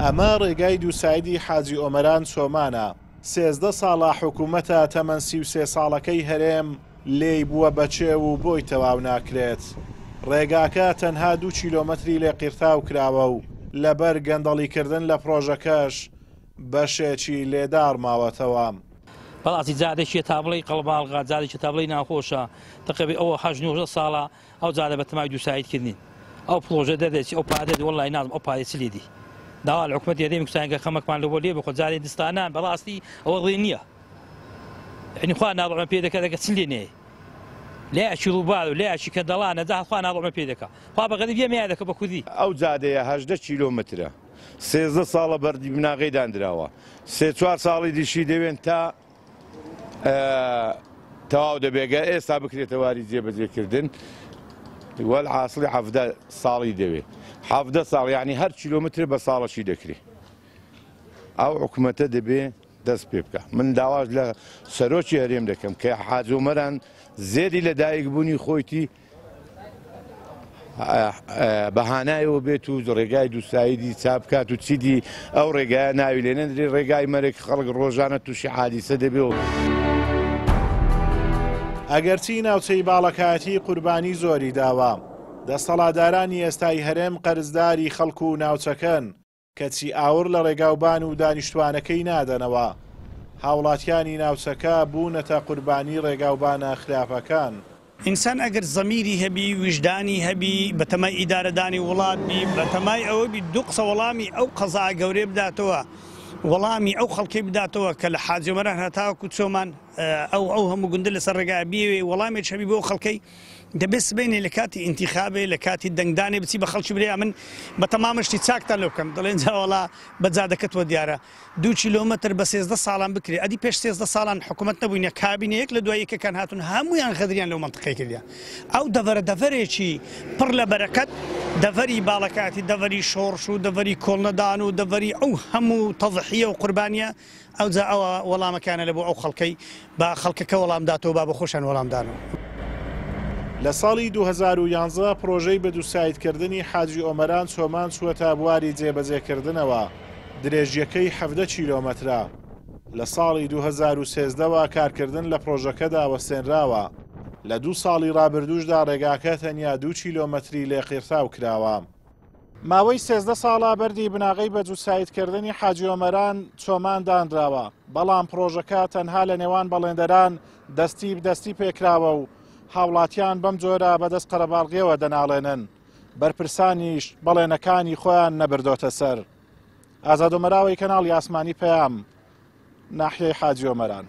ئەمە ڕێگای دووسایدی حاجی ئۆمەران چۆمانە، 13 ساڵە حکوومەتە تەمەن 33 ساڵەکەی هەرێم لێی بووە بە چێو و بۆی تەواو ناکرێت. ڕێگاکە تەنها 2 کیلۆمەتری لێ قیرتاو کراوە و لەبەر گەندەڵیکردن لە پڕۆژەکەش بەشێکی لێ داڕماوەتەوە. بەڕاستی جادەکیە تا بڵێی قەڵەباڵغە، جادەکیە تا بڵێی ناخۆشە، تەقریبی ئەوە هەشت نۆژدە ساڵە ئەو جادە بە تەمای دووسایت کردنین ئەو پڕۆژە دەردەچی ئەو پارە دەردی وەڵڵاهی نازم ئەو پارەی چ لێدی داوا لە حکومەتی هەرێمی کوردستان کە خەمەکمان لەبۆ لێ بخۆ جارێ دستانان بەڕاستی ئەوە ڕێ نییە یعنی خوا ناڕۆمە پێ دەکە دەکە چ لێ نێ لایەکی ڕووبار و لایەکی کەندەڵانە جا خوا ناڕۆمە پێ دەکە خوا بە غەریب یەمەیە دەکە بە کوردی. ئەو جادەیە 18 کیلۆمەترە 13 ساڵە بەردی بناغەی داندراوە سێ چوار ساڵی دیشی دەوێن تا تەواو دەبێت گەر ئێستا بکرێتە واری جێبەجێکردن وەلحاسڵی 17 ساڵی دەوێت 17 ساڵ یعنی هەر کیلۆمتر بە ساڵەشی دەکرێت ئەو حکومەتە دەبێ دەست پێ بکە من داواش لە سەرۆکی هەرێم دەکەم کە حاجۆمەران زێدی لە دایک بوونی خۆیتی بە هانایەوە بێت و ڕێگای دووسایدی چاپ بکات و چیدی ئەو ڕێگایە ناوی لێ نەندرێ ڕێگای مەرگ خەڵک ڕۆژانە تووشی حادیسە دەبێ و. ئەگەرچی ناوچەی باڵەکایەتی قوربانی زۆری داوە، دەستەڵاتدارانی ئێستای هەرێم قەرزداری خەڵک و ناوچەکەن، کەچی ئاوڕ لە ڕێگاوبان و دانیشتوانەکەی نادەنەوە، هاوڵاتیانی ناوچەکە بوونەتە قوربانی ڕێگاوبانە خراپەکان. ئینسان ئەگەر زەمیری هەبی، ویژدانی هەبی، بەتەمای ئیدارەدانی وڵات بی، بەتەمای ئەوە بی دوو قسە وەڵامی ئەو قەزا گەورەیە بداتەوە، وەڵامی ئەو خەڵکەی بداتەوە کە لە حاجی ئۆمەران هەتاوەکو چۆمان ئەو ئەو هەموو گوندە لەسەر ڕێگایە بیەوێ وەڵامێکی هەبی بۆ ئەو خەڵکەی، دەبێ سبەینێ لە کاتی ئینتیخابێ لە کاتی دەنگدانێ بچی بە خەڵکی برێ ئەمن بە تەمامە شتی چاکتان لۆ بکەم دەڵێن جا وەڵا بە جادەکەتوە دیارە دوو کیلۆمەتر بە 13 ساڵان بکرێ ئەدی پێش 13 ساڵان حکوومەت نەبووینە کابینە یەک لە دوای یەکەکان هاتون هەمویان غەدریان لەو مەنتقەی کردیا ئەو دەڤەرە دەڤەرێکی پڕ لە بەرەکەت دەڤەری باڵەکاتی دەڤەری شۆڕش و دەڤەری کۆڵنەدان و دەڤەری ئەو هەموو تەزحیە و قوربانیە ئەوجا ئەوە وەڵامەکانە لە بۆ ئەو خەڵکەی با خەڵکەکە وەڵام داتەوە با بە خۆشیان وەڵام دانەوە. لە ساڵی 2011 پڕۆژەی بەدووسایدکردنی حاجی ئۆمەران چۆمان چووەتە بواری جێبەجێکردنەوە، درێژییەکەی 17 کیلۆمەترە. لە ساڵی 2013 وە کارکردن لە پڕۆژەکەدا وەستێنراوە، لە دوو ساڵی ڕابردووشدا ڕێگاکە تەنیا دوو کیلۆمەتری لێ قیڕتاو کراوە. ماوەی 13 ساڵە بەردی بناغەی بە جووتسایدکردنی حاجی ئۆمەران چۆمان دانراوە، بەڵام پڕۆژەکە تەنها لە نێوان بەڵێندەران دەستی دەستی پێکراوە و هاوڵاتیان بەم جۆرە بەدەست قەرەباڵغیەوە دەناڵێنن، بەرپرسانیش بەڵێنەکانی خۆیان نەبردۆتە سەر. ئازاد ئۆمەراوەی کەناڵی ئاسمانی پەیام، ناحیەی حاجی ئۆمەران.